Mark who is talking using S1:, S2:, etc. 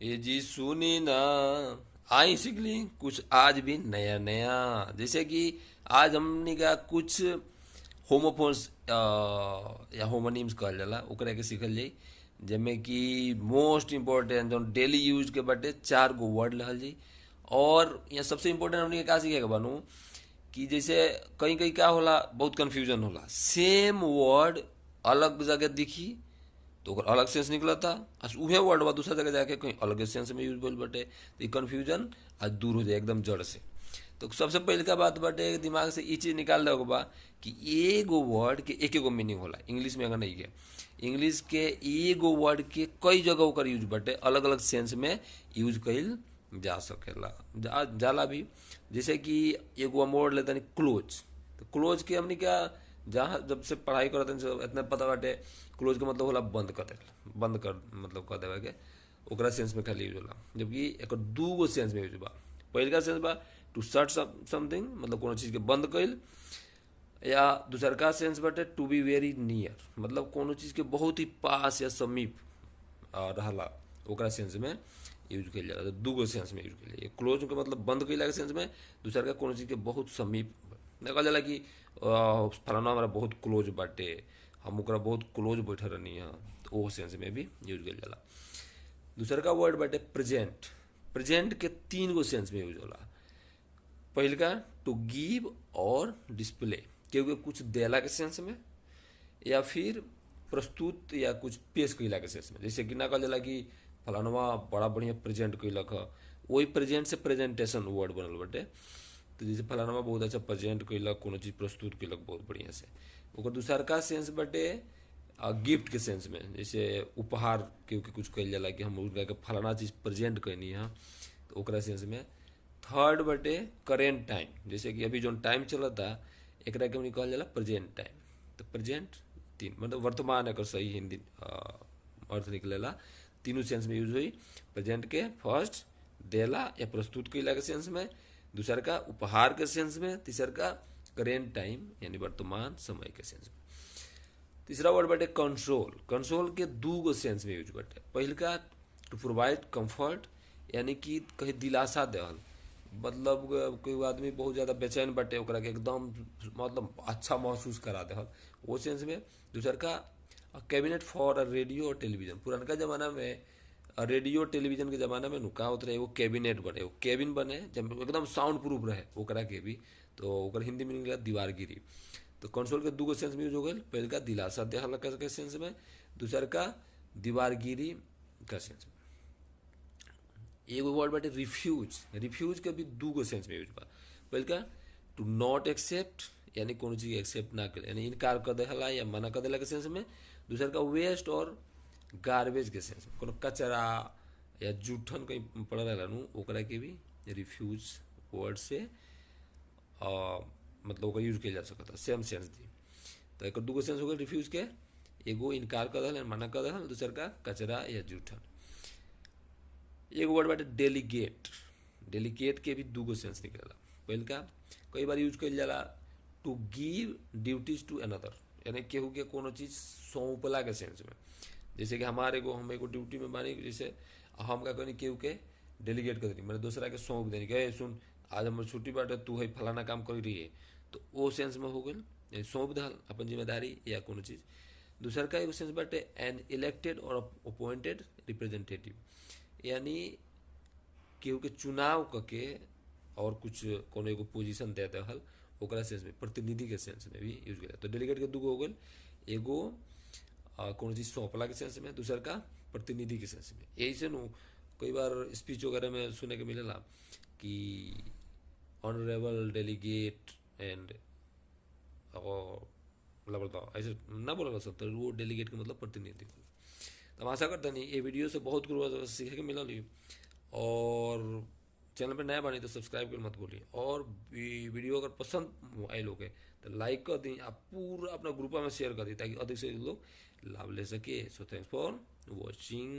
S1: ये जी सुनी ना, आई सीखली कुछ आज भी नया नया। जैसे कि आज हमनी का कुछ होमोफोन्स या होमोनिम्स कहल जाला, ओकरा के सीखल जाई, जेमे कि मोस्ट इम्पोर्टेंट जौन डेली यूज के बाटे चार गो वर्ड लहल जाई। और यहाँ सबसे इम्पोर्टेंट हमनी के का सीखे के बानू कि जैसे कहीं कहीं का होला, बहुत कन्फ्यूजन होला, सेम वर्ड अलग जगह दिखी तो ओकर अलग सेंस निकलता, आ उहे वर्ड बा दूसरा जगह जाके कहीं अलग सेंस में यूज भइल बाटे, तो ई कन्फ्यूजन आज दूर हो जाए एकदम जड़ से। तो सबसे पहिलका बात बाटे दिमाग से ई चीज़ निकाल देवे के बा कि एगो वर्ड के एक एगो मीनिंग होला, इंग्लिश में अगर नहीं के, इंग्लिश के एगो वर्ड के कई जगह ओकर यूज बाटे, अलग अलग सेंस में यूज कइल जा सकेला, जाला भी। जैसे कि एगो हम वर्ड लेते क्लोज, तो क्लोज के हमनी क्या जहाँ जब से पढ़ाई करत हन सब इतना पता बाटे, क्लोज के मतलब होला बंद कर दे, बंद कर मतलब कर देवे के, ओकरा सेंस में खाली यूज होला। जबकि एकर दू गो सेंस में यूज बा। पहिलका सेंस बा टू शट समथिंग, मतलब कोनो चीज़ के बंद कइल, या दूसरका सेंस बाटे टू बी वेरी नियर, मतलब कोनो चीज़ के बहुत ही पास या समीप रहला, ओकरा सेंस में यूज कइल जाला। तो दू गो सेंस में यूज कइल जाला। क्लोज के मतलब बंद कइला के सेंस में, दूसरका कोनो चीज़ के बहुत समीप कहल जाला कि फलाना हमारा बहुत क्लोज बाटे, हम ओकरा बहुत क्लोज बैठल रहनी है, तो वो सेंस में भी यूज कइल जाला। दूसरका वर्ड बाटे प्रेजेंट। प्रेजेंट के तीन गो सेंस में यूज होला। पहिलका टू गिव और डिस्प्ले, केहू के कुछ देला के सेंस में, या फिर प्रस्तुत या कुछ पेश कइला के सेंस में। जैसे कि ना कहल जाला कि फलानवा बड़ा बढ़िया प्रेजेंट कइलक ह, वही प्रेजेंट से प्रेजेंटेशन वर्ड बनल बाटे। तो जैसे फलानवा बहुत अच्छा प्रेजेंट कइलक, कोनो चीज़ प्रस्तुत कइलक बहुत बढ़िया से। ओकर दूसरका सेंस बाटे गिफ्ट के सेंस में, जैसे उपहार केहू के कुछ कइल जाला कि हम उनका के फलाना चीज़ प्रेजेंट कइनी है, तो ओकरा सेंस में। थर्ड बाटे करेंट टाइम, जैसे कि अभी जौन टाइम चलता एकरा के हमनी कहल जाला प्रेजेंट टाइम। तो प्रेजेंट तीन मतलब वर्तमान एकर सही हिंदी अर्थ निकलेला, तीनों सेंस में यूज हुई। प्रेजेंट के फर्स्ट देला या प्रस्तुत कइला के सेंस में, दूसर का उपहार के सेंस में, तीसर का करेंट टाइम यानी वर्तमान समय के सेंस में। तीसरा वर्ड बाटे कंसोल। कंसोल के दू गो सेंस में यूज बाटे। पहिलका टू प्रोवाइड कंफर्ट, यानी कि कहीं दिलासा देहल, मतलब कोई आदमी बहुत ज़्यादा बेचैन बाटे ओकरा के एकदम मतलब अच्छा महसूस करा देहल, वो सेंस में। दूसर का कैबिनेट फॉर रेडियो और टेलीविज़न। पुरनका ज़माना में रेडियो टेलीविज़न के ज़माना में नु का होत रहे, एगो कैबिनेट बने, एगो केबिन बने जब एकदम साउंड प्रूफ रहे ओकरा के भी, तो ओकर हिंदी मीनिंग निकला दीवारगिरी। तो कंसोल के दूगो सेंस में यूज हो गई, पहिलका दिलासा देहल के सेंस में, दूसर का दीवारगिरी का सेंस में। एगो वर्ड बाटे रिफ्यूज। रिफ्यूज के भी दूगो सेंस में यूज बा। पहिलका टू not accept, यानी कोनो चीज़ एक्सेप्ट ना करे, यानी इनकार कर देहला या मना कर देला के सेंस में। दूसर का वेस्ट और गार्बेज के सेंस में, कोनो कचरा या जूठन कहीं पड़ल रहेला नु, ओकरा के भी रिफ्यूज वर्ड से मतलब ओकर यूज कइल जा सकता, सेम सेंस दी। तो एकर दूगो सेंस हो गए रिफ्यूज के, एगो इनकार कर देहल मना कर देहल, दूसर का कचरा या जूठन। एगो वर्ड बाटे डेलीगेट। डेलीगेट के भी दूगो सेंस निकलेला। पहिलका कई बार यूज कइल जाला to give duties to another, यानी केहू के कोनो चीज़ सौंपला के सेंस में। जैसे कि हमारे एगो हम एगो ड्यूटी में बानी, जैसे हम का कहनी केहू के डेलीगेट कर देनी, मैंने दूसरा के सौंप देनी कि सुन आज हमर छुट्टी बाटे, तू है फलाना काम कर रही है, तो वो सेंस में हो गई, यानी सौंप दहल अपन जिम्मेदारी या कोनो चीज़। दूसर का एगो सेंस बाटे एन इलेक्टेड और अपॉइंटेड रिप्रेजेंटेटिव, यानी केहू के चुनाव करके और कुछ कोनो एगो पोजीशन दे दहल, ओकरा सेंस में प्रतिनिधि के सेंस में भी यूज करें। तो डेलीगेट के दूगो हो गए, एगो कोनो चीज़ सौंपला के सेंस में, दूसर का प्रतिनिधि के सेंस में। यही से नु कई बार स्पीच वगैरह में सुने के मिलेला कि ऑनरेबल डेलीगेट एंड मतलब ऐसे ना बोला सब, तो वो डेलीगेट के मतलब प्रतिनिधि। तो हम आशा करते नहीं ये वीडियो से बहुत कुछ सीखे के मिलल, और चैनल पर नया बनी तो सब्सक्राइब कर मत भूलिए, और वीडियो अगर पसंद आए लोग तो लाइक कर दी, आप पूरा अपना ग्रुप में शेयर कर दी ताकि अधिक से अधिक लोग लाभ ले सके। So thanks for watching.